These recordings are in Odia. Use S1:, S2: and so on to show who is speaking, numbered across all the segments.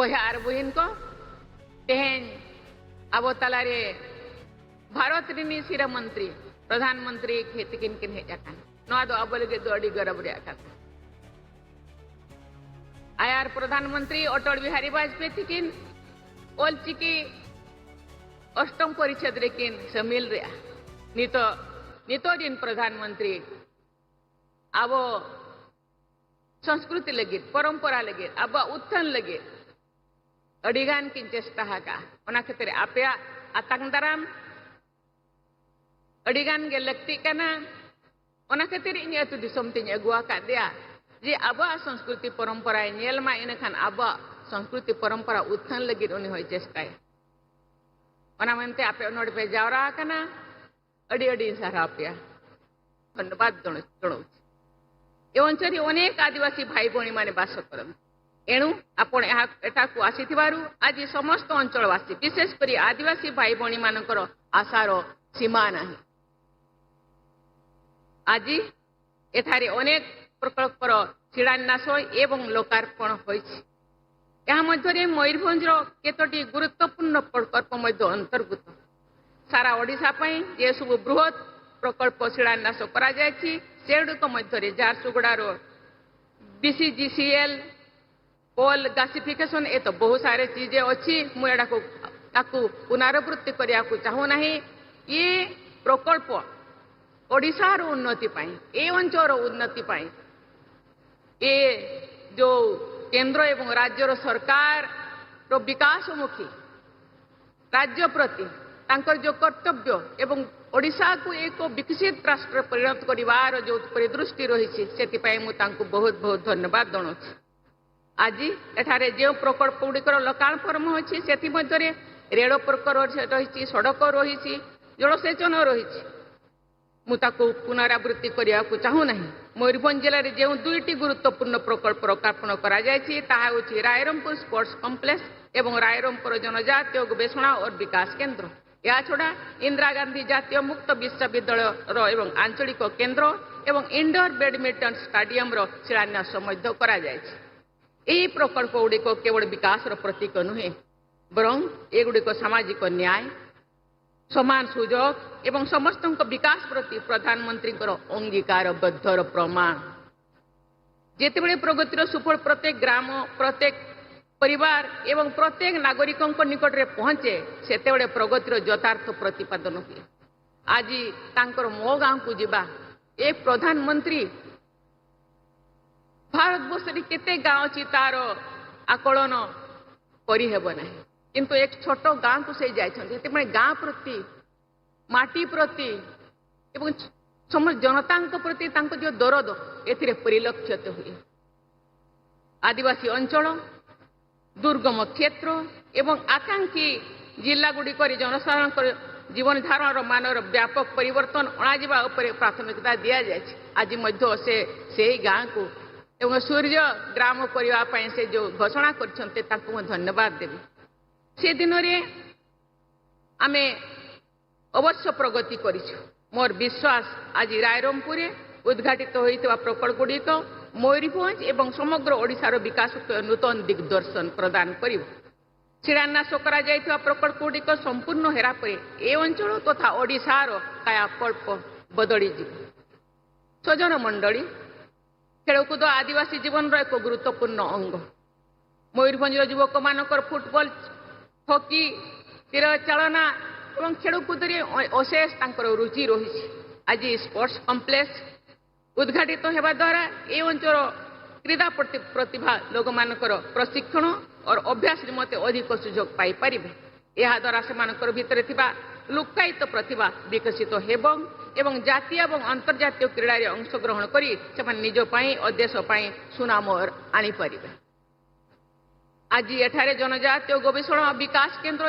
S1: बया और बहिन को तेहें आबो तलारे भारत रिनी सिरा मंत्री प्रधानमंत्री खेतकिन किन हेज अकान नोआ दो आबो लगे दो अडी गरब रे कथा। आयार प्रधानमंत्री अटल बिहारी वाजपेयी तिकिन ओलचिकी अष्टम परिच्छेद रे किन शामिल रे नितो नितो दिन प्रधानमंत्री आबो संस्कृति लगे परंपरा लगे आबो उत्थान लगे अडिगान किन चेष्टा हाका। ओना खातिर आपेया आतंग दाराम अडिगान गे लक्ति कना। ओना खातिर इनी अतु दिसोम तिन अगुआ का दिया जे आबो संस्कृति परंपरा नेल मा इनखान आबो संस्कृति परंपरा उत्थान लगे उनी होय चेष्टाय। ओना मनते आपे नोड पे जावरा कना अडी अडी सारा आपेया धन्यवाद जणाउछि। ए अंचल अनेक आदिवासी भाई भଉଣୀ माने बास करନ୍ତି। एणु आपण एठाकु आसीथिबारु आज समस्त अंचलवासी विशेष करी आदिवासी भाई भଉଣୀ मानकर आशार सीमा नाही। आज एठारे अनेक प्रकल्पर शिलान्यास एवं लोकार्पण होइछि। ଏହା ମଧ୍ୟରେ ମୟୂରଭଞ୍ଜର କେତୋଟି ଗୁରୁତ୍ୱପୂର୍ଣ୍ଣ ପ୍ରକଳ୍ପ ମଧ୍ୟ ଅନ୍ତର୍ଭୁକ୍ତ। ସାରା ଓଡ଼ିଶା ପାଇଁ ଯେସବୁ ବୃହତ୍ ପ୍ରକଳ୍ପ ଶିଳାନ୍ୟାସ କରାଯାଇଛି ସେଗୁଡ଼ିକ ମଧ୍ୟରେ ଝାରସୁଗୁଡ଼ାର ବିସିଜିସିଏଲ୍ କୋଲ୍ ଗ୍ୟାସିଫିକେସନ୍ ଏ ତ ବହୁ ସାରା ଚିଜ୍ ଅଛି, ମୁଁ ଏଟାକୁ ତାକୁ ପୁନରାବୃତ୍ତି କରିବାକୁ ଚାହୁଁନାହିଁ। ଏ ପ୍ରକଳ୍ପ ଓଡ଼ିଶାର ଉନ୍ନତି ପାଇଁ, ଏ ଅଞ୍ଚଳର ଉନ୍ନତି ପାଇଁ ଏ ଯେଉଁ କେନ୍ଦ୍ର ଏବଂ ରାଜ୍ୟର ସରକାରର ବିକାଶମୁଖୀ ରାଜ୍ୟ ପ୍ରତି ତାଙ୍କର ଯେଉଁ କର୍ତ୍ତବ୍ୟ ଏବଂ ଓଡ଼ିଶାକୁ ଏକ ବିକଶିତ ରାଷ୍ଟ୍ରରେ ପରିଣତ କରିବାର ଯେଉଁ ପରିଦୃଷ୍ଟି ରହିଛି ସେଥିପାଇଁ ମୁଁ ତାଙ୍କୁ ବହୁତ ବହୁତ ଧନ୍ୟବାଦ ଜଣାଉଛି। ଆଜି ଏଠାରେ ଯେଉଁ ପ୍ରକଳ୍ପ ଗୁଡ଼ିକର ଲୋକାର୍ପଣ ହୋଇଛି ସେଥିମଧ୍ୟରେ ରେଳ ପ୍ରକଳ୍ପ ରହିଛି, ସଡ଼କ ରହିଛି, ଜଳସେଚନ ରହିଛି। ମୁଁ ତାକୁ ପୁନରାବୃତ୍ତି କରିବାକୁ ଚାହୁଁନାହିଁ। ମୟୂରଭଞ୍ଜ ଜିଲ୍ଲାରେ ଯେଉଁ ଦୁଇଟି ଗୁରୁତ୍ୱପୂର୍ଣ୍ଣ ପ୍ରକଳ୍ପ ଲୋକାର୍ପଣ କରାଯାଇଛି ତାହା ହେଉଛି ରାଇରଙ୍ଗପୁର ସ୍ପୋର୍ଟସ କମ୍ପ୍ଲେକ୍ସ ଏବଂ ରାଇରଙ୍ଗପୁର ଜନଜାତୀୟ ଗବେଷଣା ଓ ବିକାଶ କେନ୍ଦ୍ର। ଏହାଛଡ଼ା ଇନ୍ଦିରା ଗାନ୍ଧୀ ଜାତୀୟ ମୁକ୍ତ ବିଶ୍ୱବିଦ୍ୟାଳୟର ଏବଂ ଆଞ୍ଚଳିକ କେନ୍ଦ୍ର ଏବଂ ଇଣ୍ଡୋର ବ୍ୟାଡମିଣ୍ଟନ ଷ୍ଟାଡିୟମର ଶିଳାନ୍ୟାସ ମଧ୍ୟ କରାଯାଇଛି। ଏହି ପ୍ରକଳ୍ପ ଗୁଡ଼ିକ କେବଳ ବିକାଶର ପ୍ରତୀକ ନୁହେଁ, ବରଂ ଏଗୁଡ଼ିକ ସାମାଜିକ ନ୍ୟାୟ, ସମାନ ସୁଯୋଗ ଏବଂ ସମସ୍ତଙ୍କ ବିକାଶ ପ୍ରତି ପ୍ରଧାନମନ୍ତ୍ରୀଙ୍କର ଅଙ୍ଗୀକାରବଦ୍ଧର ପ୍ରମାଣ। ଯେତେବେଳେ ପ୍ରଗତିର ସୁଫଳ ପ୍ରତ୍ୟେକ ଗ୍ରାମ, ପ୍ରତ୍ୟେକ ପରିବାର ଏବଂ ପ୍ରତ୍ୟେକ ନାଗରିକଙ୍କ ନିକଟରେ ପହଞ୍ଚେ, ସେତେବେଳେ ପ୍ରଗତିର ଯଥାର୍ଥ ପ୍ରତିପାଦନ ହୁଏ। ଆଜି ତାଙ୍କର ମୋ ଗାଁକୁ ଯିବା ଏ ପ୍ରଧାନମନ୍ତ୍ରୀ ଭାରତବର୍ଷରେ କେତେ ଗାଁ ଅଛି ତାର ଆକଳନ କରିହେବ ନାହିଁ, କିନ୍ତୁ ଏକ ଛୋଟ ଗାଁକୁ ସେ ଯାଇଛନ୍ତି। ସେଥିପାଇଁ ଗାଁ ପ୍ରତି, ମାଟି ପ୍ରତି ଏବଂ ସମସ୍ତ ଜନତାଙ୍କ ପ୍ରତି ତାଙ୍କ ଯେଉଁ ଦରଦ ଏଥିରେ ପରିଲକ୍ଷିତ ହୁଏ। ଆଦିବାସୀ ଅଞ୍ଚଳ, ଦୁର୍ଗମ କ୍ଷେତ୍ର ଏବଂ ଆକାଂକ୍ଷୀ ଜିଲ୍ଲାଗୁଡ଼ିକରେ ଜନସାଧାରଣଙ୍କ ଜୀବନ ଧାରଣର ମାନର ବ୍ୟାପକ ପରିବର୍ତ୍ତନ ଅଣାଯିବା ଉପରେ ପ୍ରାଥମିକତା ଦିଆଯାଇଛି। ଆଜି ମଧ୍ୟ ସେ ସେଇ ଗାଁକୁ ଏବଂ ସୂର୍ଯ୍ୟ ଗ୍ରାମ କରିବା ପାଇଁ ସେ ଯେଉଁ ଘୋଷଣା କରିଛନ୍ତି ତାଙ୍କୁ ମୁଁ ଧନ୍ୟବାଦ ଦେବି। ସେ ଦିନରେ ଆମେ ଅବଶ୍ୟ ପ୍ରଗତି କରିଛୁ। ମୋର ବିଶ୍ୱାସ ଆଜି ରାଇରଙ୍ଗପୁରରେ ଉଦ୍ଘାଟିତ ହୋଇଥିବା ପ୍ରକଳ୍ପଗୁଡ଼ିକ ମୟୂରଭଞ୍ଜ ଏବଂ ସମଗ୍ର ଓଡ଼ିଶାର ବିକାଶକୁ ନୂତନ ଦିଗ୍ଦର୍ଶନ ପ୍ରଦାନ କରିବ। ଶିଳାନ୍ୟାସ କରାଯାଇଥିବା ପ୍ରକଳ୍ପଗୁଡ଼ିକ ସମ୍ପୂର୍ଣ୍ଣ ହେଲା ପରେ ଏ ଅଞ୍ଚଳ ତଥା ଓଡ଼ିଶାର କାୟାକଳ୍ପ ବଦଳିଯିବ। ସ୍ୱଜନ ମଣ୍ଡଳୀ, ଖେଳକୁଦ ଆଦିବାସୀ ଜୀବନର ଏକ ଗୁରୁତ୍ୱପୂର୍ଣ୍ଣ ଅଙ୍ଗ। ମୟୂରଭଞ୍ଜର ଯୁବକମାନଙ୍କର ଫୁଟବଲ, ହକି, ତୀର ଚାଳନା ଏବଂ ଖେଳକୁଦରେ ଅଶେଷ ତାଙ୍କର ରୁଚି ରହିଛି। ଆଜି ସ୍ପୋର୍ଟସ କମ୍ପ୍ଲେକ୍ସ ଉଦ୍ଘାଟିତ ହେବା ଦ୍ୱାରା ଏ ଅଞ୍ଚଳ କ୍ରୀଡ଼ା ପ୍ରତିଭା ଲୋକମାନଙ୍କର ପ୍ରଶିକ୍ଷଣ ଓ ଅଭ୍ୟାସ ନିମନ୍ତେ ଅଧିକ ସୁଯୋଗ ପାଇପାରିବେ। ଏହାଦ୍ୱାରା ସେମାନଙ୍କର ଭିତରେ ଥିବା ଲୁକ୍କାୟିତ ପ୍ରତିଭା ବିକଶିତ ହେବ ଏବଂ ଜାତୀୟ ଏବଂ ଅନ୍ତର୍ଜାତୀୟ କ୍ରୀଡ଼ାରେ ଅଂଶଗ୍ରହଣ କରି ସେମାନେ ନିଜ ପାଇଁ ଓ ଦେଶ ପାଇଁ ସୁନାମ ଆଣିପାରିବେ। ଆଜି ଏଠାରେ ଜନଜାତୀୟ ଗବେଷଣା ଓ ବିକାଶ କେନ୍ଦ୍ର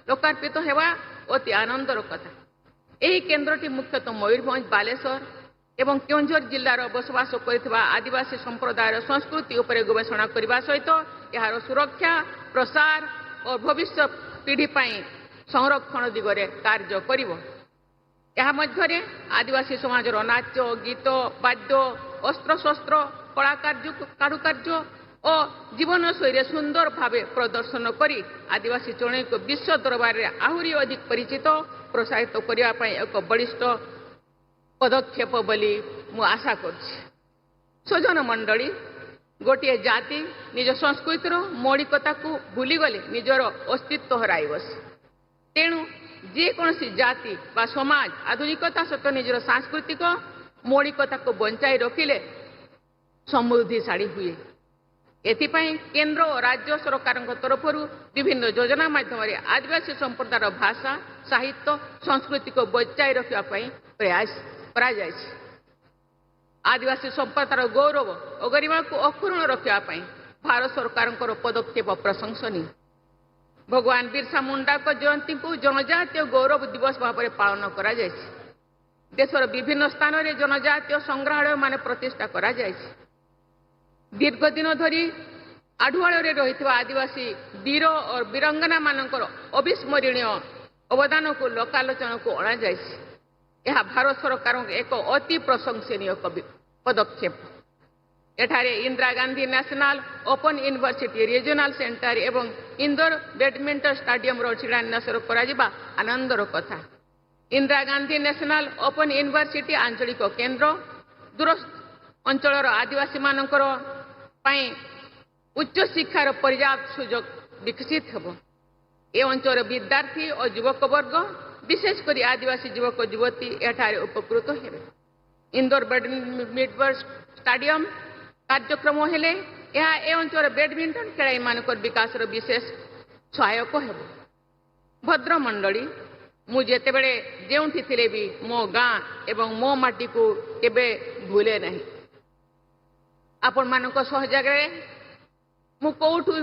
S1: ଲୋକାର୍ପିତ ହେବା ଅତି ଆନନ୍ଦର କଥା। ଏହି କେନ୍ଦ୍ରଟି ମୁଖ୍ୟତଃ ମୟୂରଭଞ୍ଜ, ବାଲେଶ୍ୱର ଏବଂ କେଉଁଝର ଜିଲ୍ଲାର ବସବାସ କରିଥିବା ଆଦିବାସୀ ସମ୍ପ୍ରଦାୟର ସଂସ୍କୃତି ଉପରେ ଗବେଷଣା କରିବା ସହିତ ଏହାର ସୁରକ୍ଷା, ପ୍ରସାର ଓ ଭବିଷ୍ୟତ ପିଢ଼ି ପାଇଁ ସଂରକ୍ଷଣ ଦିଗରେ କାର୍ଯ୍ୟ କରିବ। ଏହା ମଧ୍ୟରେ ଆଦିବାସୀ ସମାଜର ନାଚ, ଗୀତ, ବାଦ୍ୟ, ଅସ୍ତ୍ରଶସ୍ତ୍ର, କଳାକାର୍ଯ୍ୟ, କାରୁକାର୍ଯ୍ୟ, ଓ ଜୀବନଶୈଳୀରେ ସୁନ୍ଦର ଭାବେ ପ୍ରଦର୍ଶନ କରି ଆଦିବାସୀ ଚଣେଇକୁ ବିଶ୍ୱ ଦରବାରରେ ଆହୁରି ଅଧିକ ପରିଚିତ ପ୍ରୋତ୍ସାହିତ କରିବା ପାଇଁ ଏକ ବଳିଷ୍ଠ ପଦକ୍ଷେପ ବୋଲି ମୁଁ ଆଶା କରୁଛି। ସ୍ୱଜନ ମଣ୍ଡଳୀ, ଗୋଟିଏ ଜାତି ନିଜ ସଂସ୍କୃତିର ମୌଳିକତାକୁ ଭୁଲିଗଲେ ନିଜର ଅସ୍ତିତ୍ୱ ହରାଇ ବସେ। ତେଣୁ ଯେକୌଣସି ଜାତି ବା ସମାଜ ଆଧୁନିକତା ସହିତ ନିଜର ସାଂସ୍କୃତିକ ମୌଳିକତାକୁ ବଞ୍ଚାଇ ରଖିଲେ ସମୃଦ୍ଧିଶାଳୀ ହୁଏ। ଏଥିପାଇଁ କେନ୍ଦ୍ର ଓ ରାଜ୍ୟ ସରକାରଙ୍କ ତରଫରୁ ବିଭିନ୍ନ ଯୋଜନା ମାଧ୍ୟମରେ ଆଦିବାସୀ ସମ୍ପ୍ରଦାୟର ଭାଷା, ସାହିତ୍ୟ, ସଂସ୍କୃତିକୁ ବଞ୍ଚାଇ ରଖିବା ପାଇଁ ପ୍ରୟାସ କରାଯାଇଛି। ଆଦିବାସୀ ସମ୍ପ୍ରଦାୟର ଗୌରବ ଓ ଗରିମାକୁ ଅକ୍ଷୁଣ୍ଣ ରଖିବା ପାଇଁ ଭାରତ ସରକାରଙ୍କର ପଦକ୍ଷେପ ପ୍ରଶଂସନୀୟ। ଭଗବାନ ବିର୍ସା ମୁଣ୍ଡାଙ୍କ ଜୟନ୍ତୀକୁ ଜନଜାତୀୟ ଗୌରବ ଦିବସ ଭାବରେ ପାଳନ କରାଯାଇଛି। ଦେଶର ବିଭିନ୍ନ ସ୍ଥାନରେ ଜନଜାତୀୟ ସଂଗ୍ରହାଳୟମାନ ପ୍ରତିଷ୍ଠା କରାଯାଇଛି। ଦୀର୍ଘ ଦିନ ଧରି ଆଢୁଆଳରେ ରହିଥିବା ଆଦିବାସୀ ବୀର ଓ ବୀରାଙ୍ଗନାମାନଙ୍କର ଅବିସ୍ମରଣୀୟ ଅବଦାନକୁ ଲୋକାଲୋଚନାକୁ ଅଣାଯାଇଛି। ଏହା ଭାରତ ସରକାରଙ୍କ ଏକ ଅତି ପ୍ରଶଂସନୀୟ ପଦକ୍ଷେପ। ଏଠାରେ Indira Gandhi national open university regional centre ଏବଂ ଇନ୍ଦୋର ବ୍ୟାଡମିଣ୍ଟନ ଷ୍ଟାଡିୟମର ଶିଳାନ୍ୟାସ କରାଯିବା ଆନନ୍ଦର କଥା। Indira Gandhi national open university ଆଞ୍ଚଳିକ କେନ୍ଦ୍ର ଦୂର ଅଞ୍ଚଳର ଆଦିବାସୀମାନଙ୍କର ପାଇଁ ଉଚ୍ଚଶିକ୍ଷାର ପର୍ଯ୍ୟାପ୍ତ ସୁଯୋଗ ବିକଶିତ ହେବ। ଏ ଅଞ୍ଚଳର ବିଦ୍ୟାର୍ଥୀ ଓ ଯୁବକ ବର୍ଗ, ବିଶେଷ କରି ଆଦିବାସୀ ଯୁବକ ଯୁବତୀ ଏଠାରେ ଉପକୃତ ହେବେ। ଇନ୍ଦୋର ବ୍ୟାଡମିଣ୍ଟନ ଷ୍ଟାଡିୟମ କାର୍ଯ୍ୟକ୍ରମ ହେଲେ ଏହା ଏ ଅଞ୍ଚଳର ବ୍ୟାଡମିଣ୍ଟନ ଖେଳାଳିମାନଙ୍କର ବିକାଶର ବିଶେଷ ସହାୟକ ହେବ। ଭଦ୍ରମଣ୍ଡଳୀ, ମୁଁ ଯେତେବେଳେ ଯେଉଁଠି ଥିଲେ ବି ମୋ ଗାଁ ଏବଂ ମୋ ମାଟିକୁ କେବେ ଭୁଲେ ନାହିଁ। ଆପଣମାନଙ୍କ ସହଯୋଗରେ ମୁଁ କୋଉଠୁ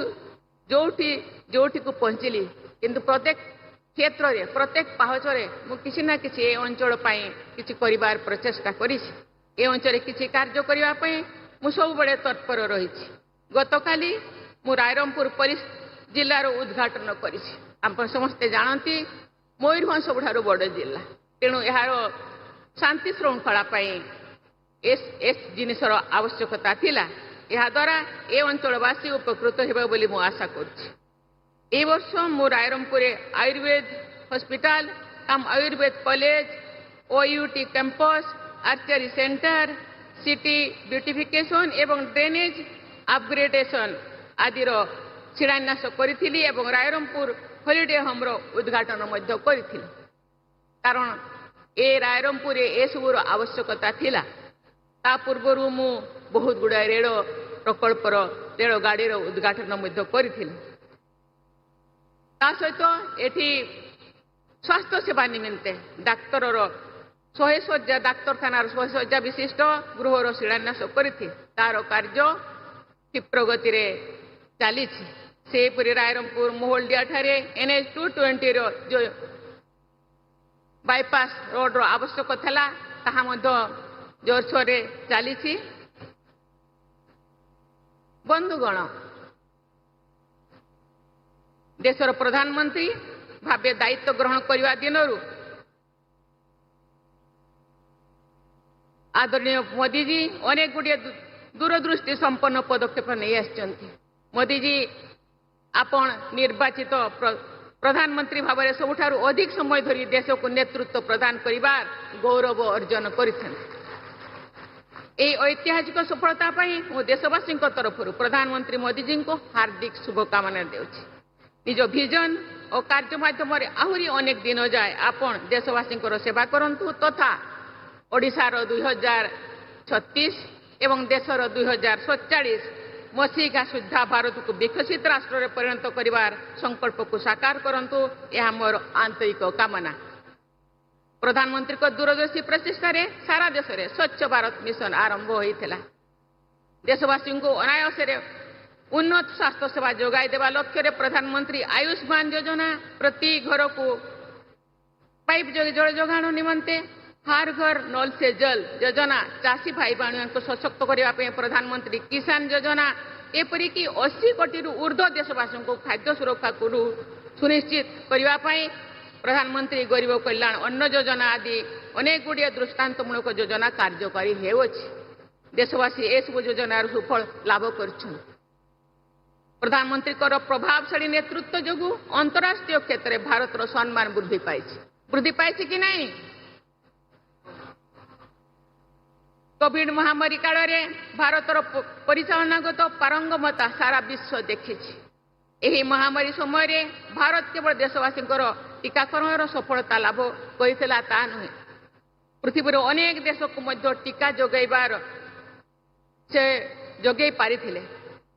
S1: ଯୋଉଠି ଯୋଉଠିକୁ ପହଞ୍ଚିଲି, କିନ୍ତୁ ପ୍ରତ୍ୟେକ କ୍ଷେତ୍ରରେ, ପ୍ରତ୍ୟେକ ପାହାଚରେ ମୁଁ କିଛି ନା କିଛି ଏ ଅଞ୍ଚଳ ପାଇଁ କିଛି କରିବାର ପ୍ରଚେଷ୍ଟା କରିଛି। ଏ ଅଞ୍ଚଳରେ କିଛି କାର୍ଯ୍ୟ କରିବା ପାଇଁ ମୁଁ ସବୁବେଳେ ତତ୍ପର ରହିଛି। ଗତକାଲି ମୁଁ ରାଇରଙ୍ଗପୁର ପୋଲିସ ଜିଲ୍ଲାର ଉଦ୍ଘାଟନ କରିଛି। ଆପଣ ସମସ୍ତେ ଜାଣନ୍ତି, ମୟୂରଭଞ୍ଜ ସବୁଠାରୁ ବଡ଼ ଜିଲ୍ଲା। ତେଣୁ ଏହାର ଶାନ୍ତି ଶୃଙ୍ଖଳା ପାଇଁ ଏସ୍ ଜିନିଷର ଆବଶ୍ୟକତା ଥିଲା। ଏହାଦ୍ୱାରା ଏ ଅଞ୍ଚଳବାସୀ ଉପକୃତ ହେବେ ବୋଲି ମୁଁ ଆଶା କରୁଛି। ଏହି ବର୍ଷ ମୁଁ ରାଇରଙ୍ଗପୁରରେ Ayurveda hospital cum Ayurveda college, OUT campus, archery centre, city beautification ଏବଂ ଡ୍ରେନେଜ ଅପଗ୍ରେଡେସନ ଆଦିର ଶିଳାନ୍ୟାସ କରିଥିଲି ଏବଂ ରାଇରଙ୍ଗପୁର ହଲିଡେ ହୋମ୍ର ଉଦ୍ଘାଟନ ମଧ୍ୟ କରିଥିଲି, କାରଣ ଏ ରାଇରଙ୍ଗପୁରରେ ଏସବୁର ଆବଶ୍ୟକତା ଥିଲା। ତା ପୂର୍ବରୁ ମୁଁ ବହୁତ ଗୁଡ଼ାଏ ରେଳ ପ୍ରକଳ୍ପର, ରେଳଗାଡ଼ିର ଉଦ୍ଘାଟନ ମଧ୍ୟ କରିଥିଲି। ତା ସହିତ ଏଠି ସ୍ୱାସ୍ଥ୍ୟ ସେବା ନିମନ୍ତେ ଡାକ୍ତରର 100 ଶଯ୍ୟା, ଡାକ୍ତରଖାନାର 100 ଶଯ୍ୟା ବିଶିଷ୍ଟ ଗୃହର ଶିଳାନ୍ୟାସ କରିଥିଲି। ତାର କାର୍ଯ୍ୟ କ୍ଷିପ୍ର ଗତିରେ ଚାଲିଛି। ସେହିପରି ରାଇରଙ୍ଗପୁର ମୋହଲଡିଆ ଠାରେ ଏନ୍ଏଚ୍ 220ର ଯେଉଁ ବାଇପାସ୍ ରୋଡର ଆବଶ୍ୟକ ଥିଲା, ତାହା ମଧ୍ୟ ଜୋରସୋରରେ ଚାଲିଛି। ବନ୍ଧୁଗଣ, ଦେଶର ପ୍ରଧାନମନ୍ତ୍ରୀ ଭାବେ ଦାୟିତ୍ୱ ଗ୍ରହଣ କରିବା ଦିନରୁ ଆଦରଣୀୟ ମୋଦିଜୀ ଅନେକ ଗୁଡ଼ିଏ ଦୂରଦୃଷ୍ଟି ସମ୍ପନ୍ନ ପଦକ୍ଷେପ ନେଇ ଆସିଛନ୍ତି। ମୋଦିଜୀ, ଆପଣ ନିର୍ବାଚିତ ପ୍ରଧାନମନ୍ତ୍ରୀ ଭାବରେ ସବୁଠାରୁ ଅଧିକ ସମୟ ଧରି ଦେଶକୁ ନେତୃତ୍ୱ ପ୍ରଦାନ କରିବାର ଗୌରବ ଅର୍ଜନ କରିଛନ୍ତି। ଏହି ଐତିହାସିକ ସଫଳତା ପାଇଁ ମୁଁ ଦେଶବାସୀଙ୍କ ତରଫରୁ ପ୍ରଧାନମନ୍ତ୍ରୀ ମୋଦିଜୀଙ୍କୁ ହାର୍ଦ୍ଦିକ ଶୁଭକାମନା ଦେଉଛି। ନିଜ ଭିଜନ ଓ କାର୍ଯ୍ୟ ମାଧ୍ୟମରେ ଆହୁରି ଅନେକ ଦିନ ଯାଏ ଆପଣ ଦେଶବାସୀଙ୍କର ସେବା କରନ୍ତୁ ତଥା ଓଡ଼ିଶାର 2036 ଏବଂ ଦେଶର 2047 ମସିହା ସୁଦ୍ଧା ଭାରତକୁ ବିକଶିତ ରାଷ୍ଟ୍ରରେ ପରିଣତ କରିବାର ସଂକଳ୍ପକୁ ସାକାର କରନ୍ତୁ, ଏହା ମୋର ଆନ୍ତରିକ କାମନା। ପ୍ରଧାନମନ୍ତ୍ରୀଙ୍କ ଦୂରଦର୍ଶୀ ପ୍ରଚେଷ୍ଟାରେ ସାରା ଦେଶରେ ସ୍ୱଚ୍ଛ ଭାରତ ମିଶନ ଆରମ୍ଭ ହୋଇଥିଲା। ଦେଶବାସୀଙ୍କୁ ଅନାୟାସରେ ଉନ୍ନତ ସ୍ୱାସ୍ଥ୍ୟ ସେବା ଯୋଗାଇ ଦେବା ଲକ୍ଷ୍ୟରେ ପ୍ରଧାନମନ୍ତ୍ରୀ ଆୟୁଷ୍ମାନ ଯୋଜନା, ପ୍ରତି ଘରକୁ ପାଇପ୍ ଯୋଗେ ଜଳ ଯୋଗାଣ ନିମନ୍ତେ ହର ଘର ନଲ ସେ ଜଲ ଯୋଜନା, ଚାଷୀ ଭାଇ ଭଉଣୀଙ୍କୁ ସଶକ୍ତ କରିବା ପାଇଁ ପ୍ରଧାନମନ୍ତ୍ରୀ କିଷାନ ଯୋଜନା, ଏପରିକି 80 କୋଟିରୁ ଉର୍ଦ୍ଧ୍ୱ ଦେଶବାସୀଙ୍କୁ ଖାଦ୍ୟ ସୁରକ୍ଷାକୁ ସୁନିଶ୍ଚିତ କରିବା ପାଇଁ ପ୍ରଧାନମନ୍ତ୍ରୀ ଗରିବ କଲ୍ୟାଣ ଅନ୍ନ ଯୋଜନା ଆଦି ଅନେକ ଗୁଡ଼ିଏ ଦୃଷ୍ଟାନ୍ତମୂଳକ ଯୋଜନା କାର୍ଯ୍ୟକାରୀ ହେଉଅଛି। ଦେଶବାସୀ ଏସବୁ ଯୋଜନାର ସୁଫଳ ଲାଭ କରିଛନ୍ତି। ପ୍ରଧାନମନ୍ତ୍ରୀଙ୍କର ପ୍ରଭାବଶାଳୀ ନେତୃତ୍ୱ ଯୋଗୁଁ ଅନ୍ତରାଷ୍ଟ୍ରୀୟ କ୍ଷେତ୍ରରେ ଭାରତର ସମ୍ମାନ ବୃଦ୍ଧି ପାଇଛି। ବୃଦ୍ଧି ପାଇଛି କି ନାହିଁ? କୋଭିଡ ମହାମାରୀ କାଳରେ ଭାରତର ପରିଚାଳନାଗତ ପାରଙ୍ଗମତା ସାରା ବିଶ୍ୱ ଦେଖିଛି। ଏହି ମହାମାରୀ ସମୟରେ ଭାରତ କେବଳ ଦେଶବାସୀଙ୍କର ଟୀକାକରଣର ସଫଳତା ଲାଭ କରିଥିଲା ତା ନୁହେଁ, ପୃଥିବୀର ଅନେକ ଦେଶକୁ ମଧ୍ୟ ଟୀକା ଯୋଗାଇବାର ସେ ଯୋଗାଇ ପାରିଥିଲେ।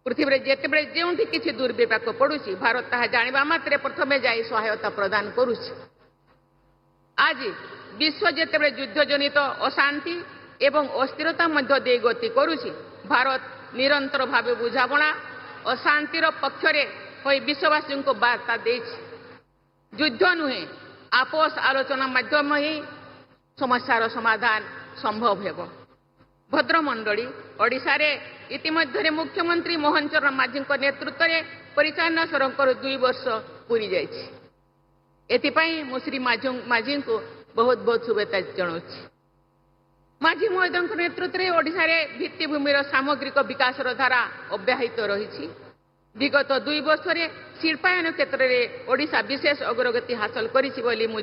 S1: ପୃଥିବୀରେ ଯେତେବେଳେ ଯେଉଁଠି କିଛି ଦୁର୍ବିପାକ ପଡୁଛି, ଭାରତ ତାହା ଜାଣିବା ମାତ୍ରେ ପ୍ରଥମେ ଯାଇ ସହାୟତା ପ୍ରଦାନ କରୁଛି। ଆଜି ବିଶ୍ୱ ଯେତେବେଳେ ଯୁଦ୍ଧଜନିତ ଅଶାନ୍ତି ଏବଂ ଅସ୍ଥିରତା ମଧ୍ୟ ଦେଇ ଗତି କରୁଛି, ଭାରତ ନିରନ୍ତର ଭାବେ ବୁଝାମଣା ଓ ଶାନ୍ତିର ପକ୍ଷରେ ହୋଇ ବିଶ୍ୱବାସୀଙ୍କୁ ବାର୍ତ୍ତା ଦେଇଛି। ଯୁଦ୍ଧ ନୁହେଁ, ଆପୋଷ ଆଲୋଚନା ମାଧ୍ୟମ ହିଁ ସମସ୍ୟାର ସମାଧାନ ସମ୍ଭବ ହେବ। ଭଦ୍ରମଣ୍ଡଳୀ, ଓଡ଼ିଶାରେ ଇତିମଧ୍ୟରେ ମୁଖ୍ୟମନ୍ତ୍ରୀ ମୋହନ ଚରଣ ମାଝୀଙ୍କ ନେତୃତ୍ୱରେ ପରିଚାଳନା ସରକାର 2 ବର୍ଷ ପୂରି ଯାଇଛି। ଏଥିପାଇଁ ମୁଁ ଶ୍ରୀ ମାଝୀଙ୍କୁ ବହୁତ ବହୁତ ଶୁଭେଚ୍ଛା ଜଣାଉଛି। ମାଝୀ ମହୋଦୟଙ୍କ ନେତୃତ୍ୱରେ ଓଡ଼ିଶାରେ ଭିତ୍ତିଭୂମିର ସାମଗ୍ରିକ ବିକାଶର ଧାରା ଅବ୍ୟାହିତ ରହିଛି। ବିଗତ 2 ବର୍ଷରେ ଶିଳ୍ପାୟନ କ୍ଷେତ୍ରରେ ଓଡ଼ିଶା ବିଶେଷ ଅଗ୍ରଗତି ହାସଲ କରିଛି ବୋଲି ମୁଁ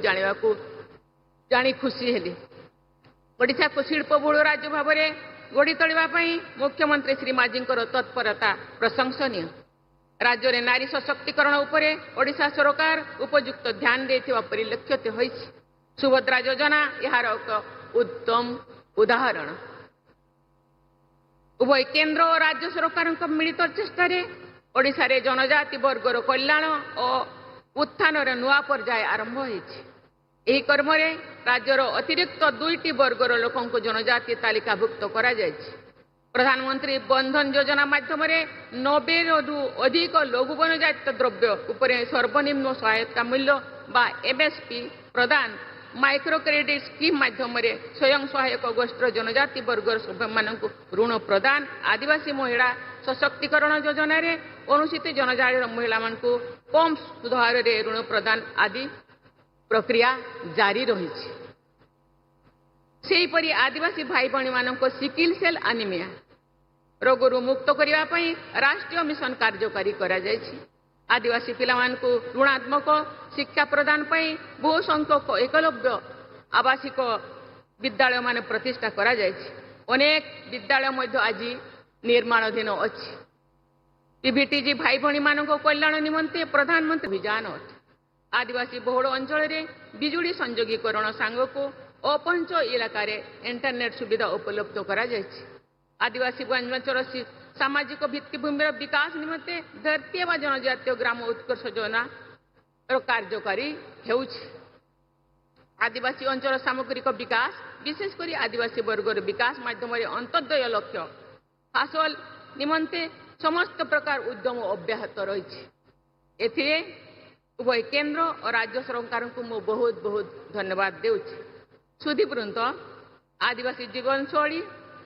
S1: ଜାଣି ଖୁସି ହେଲି। ଓଡ଼ିଶାକୁ ଶିଳ୍ପବହୁଳ ରାଜ୍ୟ ଭାବରେ ଗଢ଼ି ତୋଳିବା ପାଇଁ ମୁଖ୍ୟମନ୍ତ୍ରୀ ଶ୍ରୀ ମାଝୀଙ୍କର ତତ୍ପରତା ପ୍ରଶଂସନୀୟ। ରାଜ୍ୟରେ ନାରୀ ସଶକ୍ତିକରଣ ଉପରେ ଓଡ଼ିଶା ସରକାର ଉପଯୁକ୍ତ ଧ୍ୟାନ ଦେଇଥିବା ପରିଲକ୍ଷିତ ହୋଇଛି। ସୁଭଦ୍ରା ଯୋଜନା ଏହାର ଏକ ଉତ୍ତମ ଉଦାହରଣ। ଉଭୟ କେନ୍ଦ୍ର ଓ ରାଜ୍ୟ ସରକାରଙ୍କ ମିଳିତ ଚେଷ୍ଟାରେ ଓଡ଼ିଶାରେ ଜନଜାତି ବର୍ଗର କଲ୍ୟାଣ ଓ ଉତ୍ଥାନର ନୂଆ ପର୍ଯ୍ୟାୟ ଆରମ୍ଭ ହୋଇଛି। ଏହି କର୍ମରେ ରାଜ୍ୟର ଅତିରିକ୍ତ 2ଟି ବର୍ଗର ଲୋକଙ୍କୁ ଜନଜାତି ତାଲିକାଭୁକ୍ତ କରାଯାଇଛି। ପ୍ରଧାନମନ୍ତ୍ରୀ ବନ୍ଧନ ଯୋଜନା ମାଧ୍ୟମରେ 90ରୁ ଅଧିକ ଲଘୁ ବନଜାତ ଦ୍ରବ୍ୟ ଉପରେ ସର୍ବନିମ୍ନ ସହାୟତା ମୂଲ୍ୟ ବା ଏମ୍ଏସ୍ପି ପ୍ରଦାନ, ମାଇକ୍ରୋ କ୍ରେଡିଟ୍ ସ୍କିମ୍ ମାଧ୍ୟମରେ ସ୍ୱୟଂ ସହାୟକ ଗୋଷ୍ଠୀର ଜନଜାତି ବର୍ଗର ସଭ୍ୟମାନଙ୍କୁ ଋଣ ପ୍ରଦାନ, ଆଦିବାସୀ ମହିଳା ସଶକ୍ତିକରଣ ଯୋଜନାରେ ଅନୁସୂଚିତ ଜନଜାତିର ମହିଳାମାନଙ୍କୁ କମ୍ ସୁଧହାରରେ ଋଣ ପ୍ରଦାନ ଆଦି ପ୍ରକ୍ରିୟା ଜାରି ରହିଛି। ସେହିପରି ଆଦିବାସୀ ଭାଇ ଭଉଣୀମାନଙ୍କ ସିକିଲ୍ ସେଲ୍ ଆନିମିଆ ରୋଗରୁ ମୁକ୍ତ କରିବା ପାଇଁ ରାଷ୍ଟ୍ରୀୟ ମିଶନ କାର୍ଯ୍ୟକାରୀ କରାଯାଇଛି। ଆଦିବାସୀ ପିଲାମାନଙ୍କୁ ଋଣାତ୍ମକ ଶିକ୍ଷା ପ୍ରଦାନ ପାଇଁ ବହୁ ସଂଖ୍ୟକ ଏକଲବ୍ୟ ଆବାସିକ ବିଦ୍ୟାଳୟମାନ ପ୍ରତିଷ୍ଠା କରାଯାଇଛି। ଅନେକ ବିଦ୍ୟାଳୟ ମଧ୍ୟ ଆଜି ନିର୍ମାଣାଧୀନ ଅଛି। ପିଭିଟିଜି ଭାଇ ଭଉଣୀମାନଙ୍କ କଲ୍ୟାଣ ନିମନ୍ତେ ପ୍ରଧାନମନ୍ତ୍ରୀ ଅଭିଯାନ ଅଟେ। ଆଦିବାସୀ ବହୁଳ ଅଞ୍ଚଳରେ ବିଜୁଳି ସଂଯୋଗୀକରଣ ସାଙ୍ଗକୁ ଅପହଞ୍ଚ ଇଲାକାରେ ଇଣ୍ଟରନେଟ୍ ସୁବିଧା ଉପଲବ୍ଧ କରାଯାଇଛି। ଆଦିବାସୀ ଅଞ୍ଚଳର ସାମାଜିକ ଭିତ୍ତିଭୂମିର ବିକାଶ ନିମନ୍ତେ ଧରତୀ ବା ଜନଜାତୀୟ ଗ୍ରାମ ଉତ୍କର୍ଷ ଯୋଜନାର କାର୍ଯ୍ୟକାରୀ ହେଉଛି। ଆଦିବାସୀ ଅଞ୍ଚଳ ସାମଗ୍ରିକ ବିକାଶ, ବିଶେଷ କରି ଆଦିବାସୀ ବର୍ଗର ବିକାଶ ମାଧ୍ୟମରେ ଅନ୍ତର୍ଦୟ ଲକ୍ଷ୍ୟ ହାସଲ ନିମନ୍ତେ ସମସ୍ତ ପ୍ରକାର ଉଦ୍ୟମ ଅବ୍ୟାହତ ରହିଛି। ଏଥିରେ ଉଭୟ କେନ୍ଦ୍ର ଓ ରାଜ୍ୟ ସରକାରଙ୍କୁ ମୁଁ ବହୁତ ବହୁତ ଧନ୍ୟବାଦ ଦେଉଛି। ସୁଧୀବୃନ୍ଦ, ଆଦିବାସୀ ଜୀବନଶୈଳୀ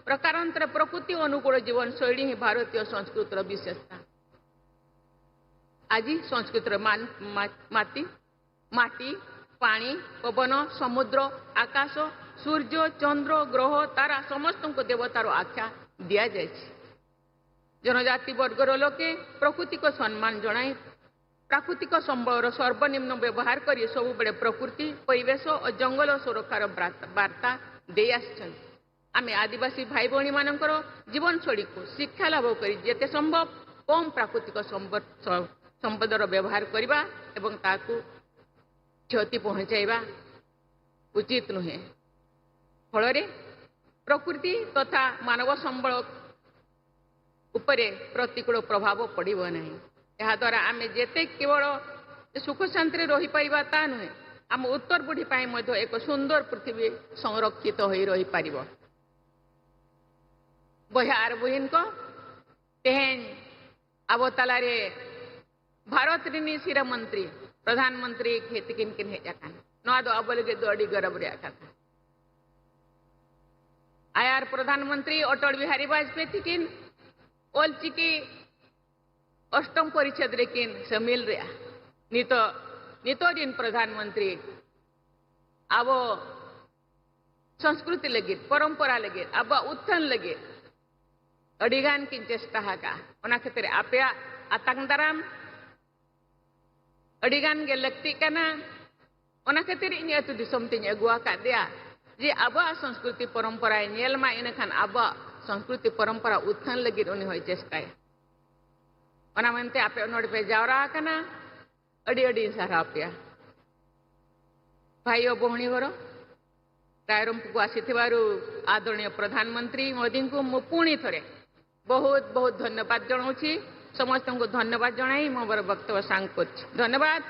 S1: ପ୍ରକାରାନ୍ତରେ ପ୍ରକୃତି ଅନୁକୂଳ ଜୀବନଶୈଳୀ ହିଁ ଭାରତୀୟ ସଂସ୍କୃତିର ବିଶେଷତା। ଆଜି ସଂସ୍କୃତିର ମାଟି, ପାଣି, ପବନ, ସମୁଦ୍ର, ଆକାଶ, ସୂର୍ଯ୍ୟ, ଚନ୍ଦ୍ର, ଗ୍ରହ, ତାରା ସମସ୍ତଙ୍କୁ ଦେବତାର ଆଖ୍ୟା ଦିଆଯାଇଛି। ଜନଜାତି ବର୍ଗର ଲୋକେ ପ୍ରକୃତିକୁ ସମ୍ମାନ ଜଣାଇ ପ୍ରାକୃତିକ ସମ୍ବଳର ସର୍ବନିମ୍ନ ବ୍ୟବହାର କରି ସବୁବେଳେ ପ୍ରକୃତି, ପରିବେଶ ଓ ଜଙ୍ଗଲ ସୁରକ୍ଷାର ବାର୍ତ୍ତା ଦେଇ ଆସିଛନ୍ତି। ଆମେ ଆଦିବାସୀ ଭାଇ ଭଉଣୀମାନଙ୍କର ଜୀବନଶୈଳୀକୁ ଶିକ୍ଷା ଲାଭ କରି ଯେତେ ସମ୍ଭବ କମ୍ ପ୍ରାକୃତିକ ସମ୍ପଦର ବ୍ୟବହାର କରିବା ଏବଂ ତାକୁ କ୍ଷତି ପହଞ୍ଚାଇବା ଉଚିତ ନୁହେଁ। ଫଳରେ ପ୍ରକୃତି ତଥା ମାନବ ସମ୍ବଳ ଉପରେ ପ୍ରତିକୂଳ ପ୍ରଭାବ ପଡ଼ିବ ନାହିଁ। ଏହାଦ୍ୱାରା ଆମେ ଯେତେ କେବଳ ସୁଖ ଶାନ୍ତିରେ ରହିପାରିବା ତା ନୁହେଁ, ଆମ ଉତ୍ତର ପିଢ଼ି ପାଇଁ ମଧ୍ୟ ଏକ ସୁନ୍ଦର ପୃଥିବୀ ସଂରକ୍ଷିତ ହୋଇ ରହିପାରିବ। ବହିଆ ଆର ବହିନକ ତେହେନ୍ ଆବତାଲାରେ ଭାରତ ରିନି ଶିର ମନ୍ତ୍ରୀ ପ୍ରଧାନମନ୍ତ୍ରୀ ଖେତି କିନ କିନ ହେ जाकान नवा दो अबो लगे दो अड़ी गरब रे कथा। आयार प्रधानमंत्री अटल बिहारी वाजपेयी तिकिन ओलचिकी अष्टम परिच्छेद रे किन शामिल रे नितो नितो दिन प्रधानमंत्री आबो संस्कृति लगे परंपरा लगे आबो उत्थान लगे अड़ीगान किन चेष्टा हाका। ओना खातिर आपेया आतांग दाराम अड़ीगान गे लक्ति कना। ओना खातिर इन अतु दिसोम तिन अगुआ कादेया जे आबा संस्कृति परंपरा नेल मा इनखान आबा संस्कृति परंपरा उत्थान लगिद उनी होय चेष्टाय। ओना मेनते आपे नोडे पे जावरा कना अड़ी अड़ी सारहाव पेया। भाई और भौणी घरो रायरंगपुर आसीथिबारु आदरणीय प्रधानमंत्री मोदी को मु पुणी थरे बहुत बहुत धन्यवाद जणाउछि। समस्त को धन्यवाद जणाई मोर वक्तव्य सांग करछि। धन्यवाद।